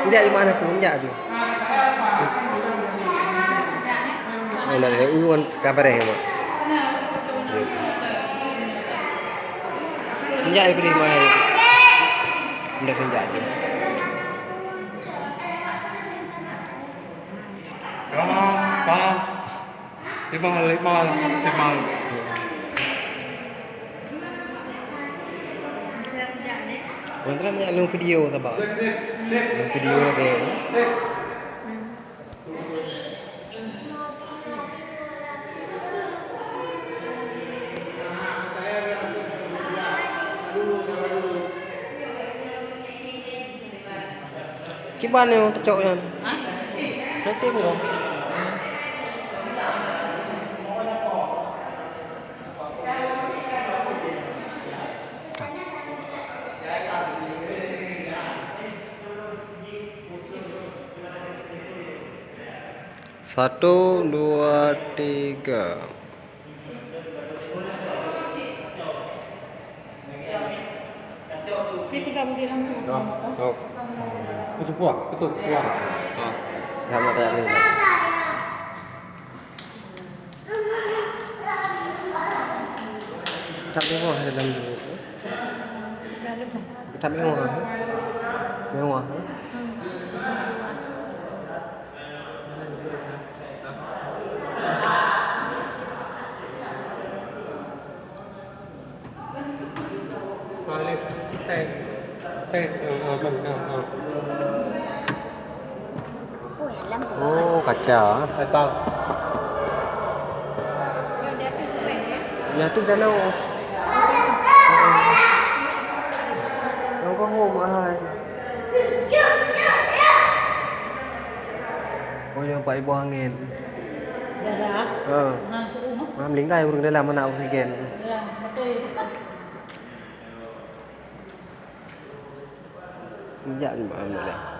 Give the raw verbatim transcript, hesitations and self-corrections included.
Injak di mana pun, injak tu. Oh, nak ada uwan kabareh, Mak. Injak di mana? Injak, injak tu. Tamam, tamam. Lima, lima, lima. Mantap, nak lôn video saban. Lôn video lagèe. Kiban nyoe teucok nyan. Hah? Nanti meugoe. Satu, dua, tiga. Dia pegang budi lampu. Dah, dah. Itu kuah, itu kuah. Ha. Dah, dah, dah, dah. Tak mewah dalam tu. Tak mewah. Mewah. Teh. Teh. Ah, ah, bang, ah, ah. Oh, kaca. Metal. Ya, tu dah lawa. Alkohol mahal. Oh, yang empat ribu angin. Darah. Ha. Ha, suruh mah. Ha, meninggal ureueng dalam, mana oksigen. Ya, betul. Injak ni, Mak, alhamdulillah.